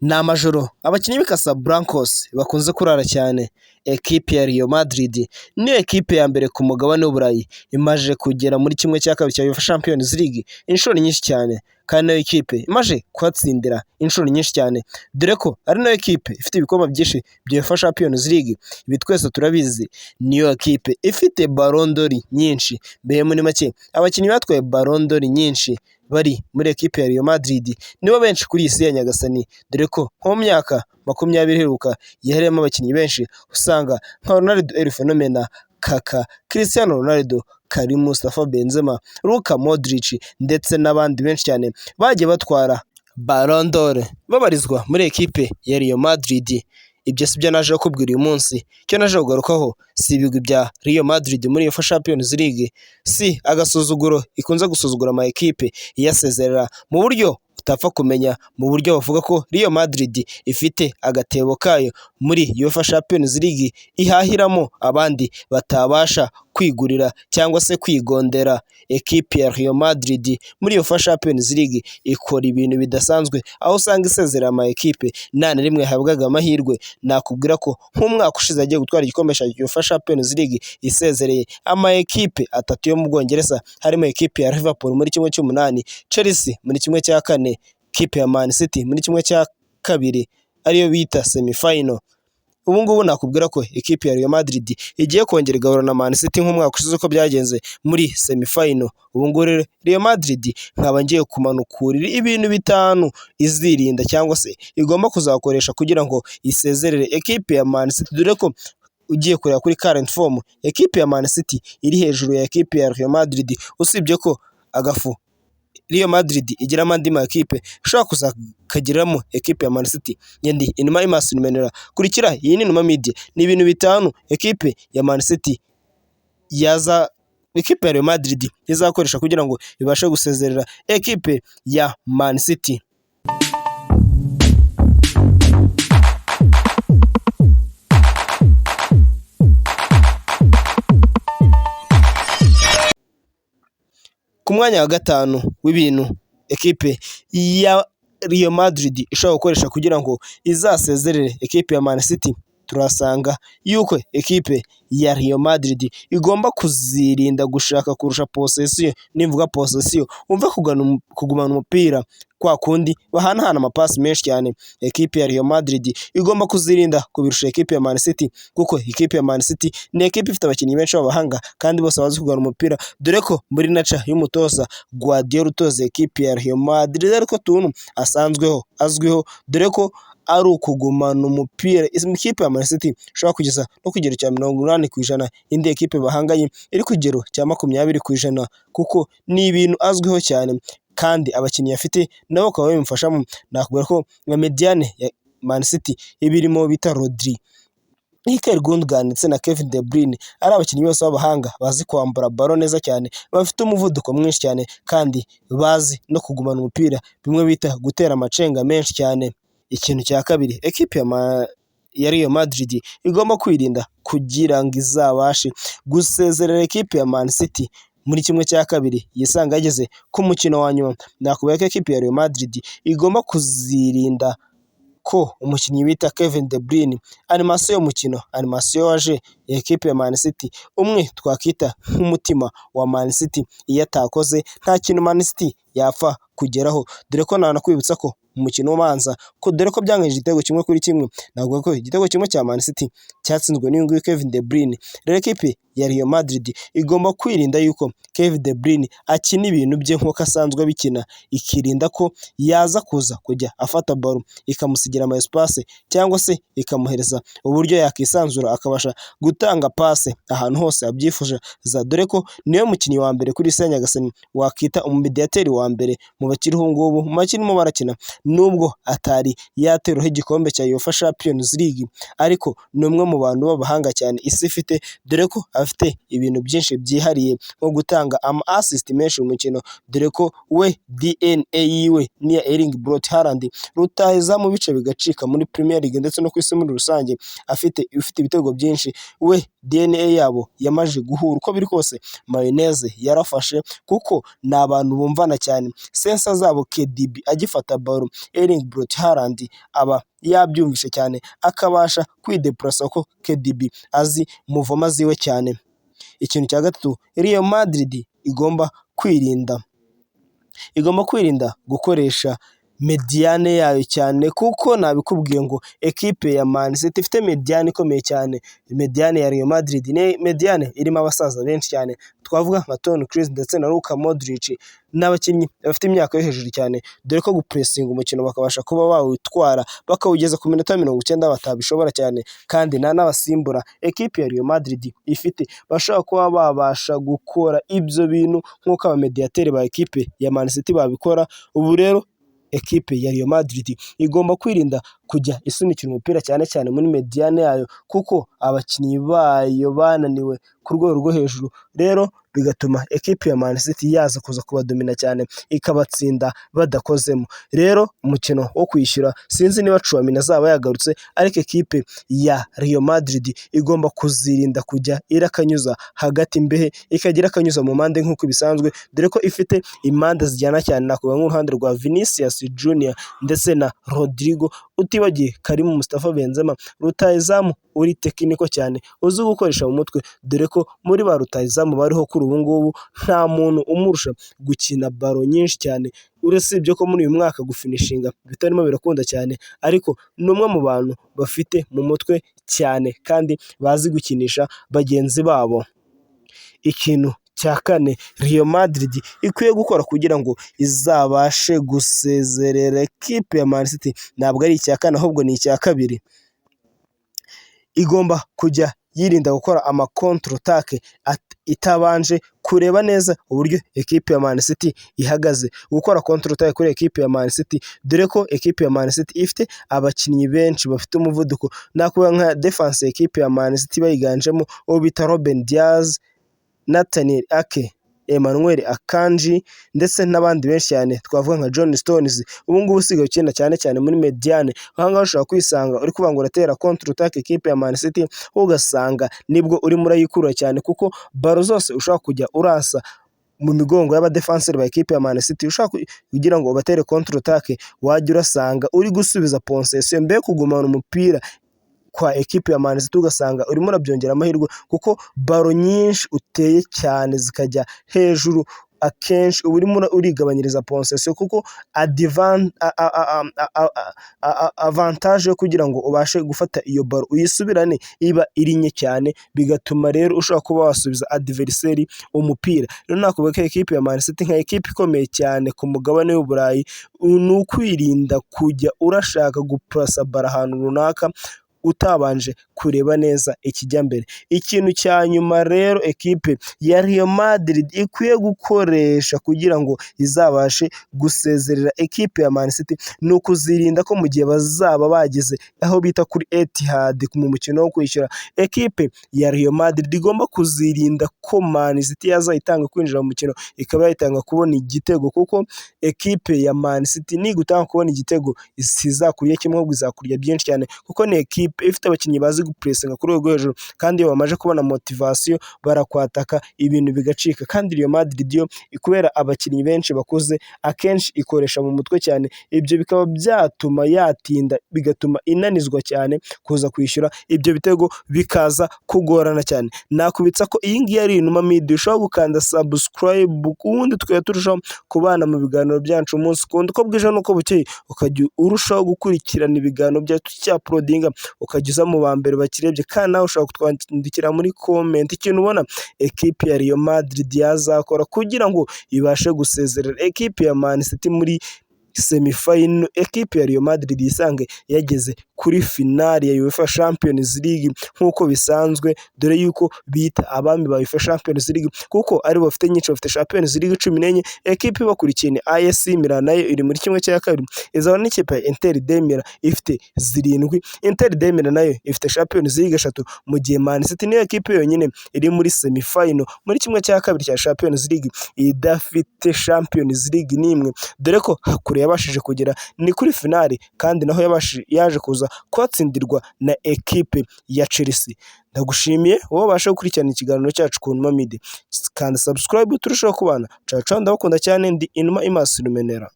Ni amajoro abakinnyi b'i Casablancas bakunze kurara cyane. Ekipe ya Real Madrid niyo ekipe ya mbere ku mugabane w'Uburayi imaze kugera muri kimwe cya kabiri cya UEFA Champions League inshuro nyinshi cyane, kandi nayo ekipe imaze kuhatsindira inshuro nyinshi cyane, dore ko ari nayo ekipe ifite ibikombe byinshi bya UEFA Champions League. Ibi twese turabizi, niyo ekipe ifite Ballon d'Or nyinshi. Mbere muri make abakinnyi batwaye Ballon d'Or nyinshi bari muri ekipe ya Real Madrid nibo benshi kuri iyi si ya Nyagasani, dore ko nko mu myaka 20 iheruka yahereyemo abakinnyi benshi usanga nka Ronaldo El Fenomeno, Kaka, Cristiano Ronaldo, Karim Mustafa Benzema, Luka Modric ndetse n'abandi benshi cyane bagiye batwara Ballon d'Or babarizwa muri ekipe ya Real Madrid. Ibyo si byo naje kukubwira uyu munsi, icyo naje kugarukaho si ibigwi bya Real Madrid muri UEFA Champions League, si agasuzuguro ikunze gusuzugura ama ekipe iyasezerera mu buryo utapfa kumenya, mu buryo bavuga ko Real Madrid ifite agatebo kayo muri UEFA Champions League ihahiramo abandi batabasha kwigurira cyangwa se kwigondera. Ekipe ya Real Madrid muri UEFA Champions League ikora ibintu bidasanzwe, aho usanga isezerera ama ekipe nta na rimwe yahabwaga amahirwe. Nakubwira ko nk'umwaka ushize yagiye gutwara igikombe cya UEFA Champions League isezereye ama ekipe atatu yo mu Bwongereza, harimo ekipe ya Liverpool muri kimwe cy'umunani, Chelsea muri kimwe cya kane, ekipe ya Man City muri kimwe cya kabiri ariyo bita semi final. Ubu ngubu nakubwira ko ekipe ya Real Madrid igiye kongera igahura na Man City nk'umwaka ushize uko byagenze muri semi final. Ubu ngubu rero Real Madrid nkaba ngiye kumanukurira ibintu bitanu izirinda cyangwa se igomba kuzakoresha kugira ngo isezerere ekipe ya Man City, dore ko ugiye kureba kuri current form ekipe ya Man City iri hejuru ya ekipe ya Real Madrid, usibye ko agafu Real Madrid igiramo andi makipe ishobora kuzakagiriramo ekipe ya Man City. Ngendi Inuma Imasi Numenera, kurikira iyi ni Inuma Media. Ni ibintu bitanu ekipe ya Man City yaza ekipe ya Real Madrid izakoresha kugira ngo ibashe gusezerera ekipe ya Man City. Ku mwanya wa gatanu w'ibintu ekipe ya Real Madrid ishobora gukoresha kugira ngo izasezerere ekipe ya Man City, turasanga yuko ekipe ya Real Madrid igomba kuzirinda gushaka kurusha possession. Nimvuga possession wumve kugumana umupira kwa kundi bahanahana amapasi menshi cyane. Ekipe ya Real Madrid igomba kuzirinda kubirusha ekipe ya Man City, kuko ekipe ya Man City ni ekipe ifite abakinnyi benshi b'abahanga kandi bose bazi kugana umupira, dore ko muri naca y'umutoza Guardiola utoza ekipe ya Real Madrid ariko tuntu asanzweho azwiho, dore ko ari ukugumana umupira. Ikipe ya Man City ishobora kugeza no ku kigero cya 80%, indi ekipe bahanganye iri ku kigero cya 20%, kuko ni ibintu azwiho cyane kandi abakinnyi afite nabo bakaba babimufashamo. Nakubwira ko nka mediane ya Man City iba irimo bita Rodri, Ilkay Gundogan ndetse na Kevin De Bruyne, ari abakinnyi bose b'abahanga bazi kwambura ballon neza cyane, bafite umuvuduko mwinshi cyane kandi bazi no kugumana umupira, bimwe bita gutera amacenga menshi cyane. Ikintu cya kabiri ekipe ya Real Madrid igomba kwirinda kugira ngo izabashe gusezerera ekipe ya Man City muri kimwe cya kabiri yisanga yageze ku mukino wa nyuma, nakubwira ko ekipe ya Real Madrid igomba kuzirinda ko umukinnyi bita Kevin De Bruyne, animasiyo y'umukino, animasiyo waje ya ekipe ya Man City, umwe twakita nk'umutima wa Man City, iyo atakoze nta kintu Man City yapfa kugeraho, dore ko nanakwibutsa ko umukino ubanza ko dore ko byanganyije igitego 1-1, navuga ko igitego kimwe cya Man City cyatsinzwe n'uyu nguyu Kevin De Bruyne. Rero ekipe ya Real Madrid igomba kwirinda yuko Kevin De Bruyne akina ibintu bye nk'uko asanzwe abikina, ikirinda ko yaza kuza kujya afata ballon ikamusigira ama espace cyangwa se ikamuhereza uburyo yakisanzura akabasha gutanga passe ahantu hose abyifuza, dore ko niwe mukinnyi wa mbere kuri isi ya Nyagasani wakita umumediateri wa mbere mu bakiriho ubu ngubu, mu bakirimo barakina, nubwo atari yateruraho igikombe cya UEFA Champions League, ariko ni umwe mu bantu b'abahanga cyane isi ifite, dore ko afite ibintu byinshi byihariye nko gutanga ama assist menshi mu mukino, dore ko we DNA yiwe n'iya Erling Braut Haaland rutahizamu bice bigacika muri Premier League ndetse no ku isi muri rusange, afite ufite ibitego byinshi, we DNA yabo yamaze guhura uko biri kose mayoneze yarafashe, kuko ni abantu bumvana cyane, sensa zabo KDB agifata ballon Erling Braut Haaland aba yabyumvishe cyane, akabasha kwidepurasa kuko KDB azi mouvement ziwe cyane. Ikintu cya gatatu Real Madrid igomba kwirinda, igomba kwirinda gukoresha médiane yayo cyane, kuko nabikubwiye ngo ekipe ya Man City ifite médiane ikomeye cyane. Médiane ya Real Madrid ni médiane irimo abasaza benshi cyane, twavuga nka Toni Kroos ndetse na Luka Modric, n'abakinnyi bafite imyaka yo hejuru cyane, dore ko gupuresinga umukino bakabasha kuba bawutwara bakawugeza ku minota 90 batabishobora cyane, kandi nta n'abasimbura ekipe ya Real Madrid ifite bashobora kuba babasha gukora ibyo bintu nk'uko abamediateri ba ekipe ya Man City babikora. Ubu rero ekipe ya Real Madrid igomba kwirinda kujya isunikira umupira cyane cyane muri médiane yayo, kuko abakinnyi bayo bananiwe ku rwego rwo hejuru, rero bigatuma ekipe ya Man City yaza kuza kubadomina cyane, ikabatsinda badakozemo. Rero umukino wo kwishyura, sinzi niba Tchouameni azaba yagarutse, ariko ekipe ya Real Madrid igomba kuzirinda kujya irakanyuza hagati, imbehe ikajya irakanyuza mu mpande nk'uko bisanzwe, dore ko ifite impande zijyana cyane. Nakuvuga nk'uruhande rwa Vinicius Junior ndetse na Rodrygo, utibagiye Karim Mustafa Benzema, rutahizamu uri technical cyane, uzi gukoresha mu mutwe, dore ko muri ba rutahizamu bariho kuri ubu ngubu nta muntu umurusha gukina ballon nyinshi cyane, usibye ko muri uyu mwaka gufinishinga bitarimo birakunda cyane, ariko ni umwe mu bantu bafite mu mutwe cyane kandi bazi gukinisha bagenzi babo. Ikintu cya kane Real Madrid ikwiye gukora kugira ngo izabashe gusezerera ekipe ya Man City, ntabwo ari icya kane ahubwo ni icya kabiri, igomba kujya yirinda gukora ama contre-attaque itabanje kureba neza uburyo ekipe ya Man City ihagaze. Gukora contre-attaque kuri ekipe ya Man City, dore ko ekipe ya Man City ifite abakinnyi benshi bafite umuvuduko, nakuvuga nka défense ekipe ya Man City bayiganjemo uwo bita Ruben Dias, Nathan Ake, Emmanuel Akanji ndetse n'abandi benshi cyane, twavuga nka John Stones ubu ngubu usigaye ukina cyane cyane muri médiane. Aha ngaha ushobora kwisanga uri kuvuga ngo uratera contre-attaque ekipe ya Man City, ugasanga nibwo urimo urayikurura cyane, kuko ballon zose ushobora kujya urasa mu migongo y'abadefanseri ba ekipe ya Man City ushaka kugira ngo ubatere contre-attaque, wajya urasanga uri gusubiza possession, mbere kugumana umupira kwa ekipe ya Man City, ugasanga urimo urabyongera amahirwe, kuko ballon nyinshi uteye cyane zikajya hejuru, akenshi uba urimo urigabanyiriza possession, kuko avantage yo kugira ngo ubashe gufata iyo ballon uyisubirane iba iri nke cyane, bigatuma rero ushobora kuba wasubiza adversaire umupira. Rero nakubwira ko ekipe ya Man City, nka ekipe ikomeye cyane ku mugabane w'Uburayi, ni ukwirinda kujya urashaka gupurasa ballon ahantu runaka utabanje kureba neza ikijya mbere. Ikintu cya nyuma rero ekipe ya Real Madrid ikwiye gukoresha kugira ngo izabashe gusezerera ekipe ya Man City, ni ukuzirinda ko mu gihe bazaba bageze aho bita kuri Etihad mu mukino wo kwishyura, ekipe ya Real Madrid igomba kuzirinda ko Man City yazayitanga kwinjira mu mukino ikaba yayitanga kubona igitego, kuko ekipe ya Man City nigutanga kubona igitego izakurya kimwe ahubwo izakurya byinshi cyane, kuko ni ekipe ifite abakinnyi bazi gupuresinga ku rwego rwo hejuru, kandi iyo bamaze kubona motivation barakwataka ibintu bigacika. Kandi Real Madrid yo kubera abakinnyi benshi bakuze, akenshi ikoresha mu mutwe cyane, ibyo bikaba byatuma yatinda, bigatuma inanizwa cyane kuza kwishyura ibyo bitego, bikaza kugorana cyane. Nakubitsa ko iyi ngiyi ari Inuma Media, ushobora gukanda subscribe ubundi tukajya turushaho kubana mu biganiro byacu umunsi ku wundi, uko bwije n'uko bukeye, ukajya urushaho gukurikirana ibiganiro byacu tucyauploadinga, ukajya uza mu ba mbere bakirebye. Kandi nawe ushobora kutwandikira muri comment ikintu ubona ekipe ya Real Madrid yazakora kugira ngo ibashe gusezerera ekipe ya Man City muri semi-final, ekipe ya Real Madrid yisange yageze kuri finale ya UEFA Champions League nk'uko bisanzwe, dore yuko bita abami ba UEFA Champions League kuko aribo bafite nyinshi, bafite Champions League 14. Ekipe ibakurikiye ni AS Milan, nayo iri muri 1/2, izabona n'ikipe ya Inter de Milan ifite zirindwi. Inter de Milan nayo ifite Champions League eshatu, mu gihe Man City niyo ekipe yonyine iri muri semi-final, muri 1/2 cya Champions League, idafite Champions League n'imwe, dore ko kure yabashije kugera ni kuri finale, kandi naho yabashije yaje kuza kuhatsindirwa na ekipe ya Chelsea. Ndagushimiye wowe wabasha gukurikirana ikiganiro cyacu ku Numa Media, kanda subscribe turushaho kubana. Ciao ciao, ndabakunda cyane, ndi Inuma Imasi Rumenera.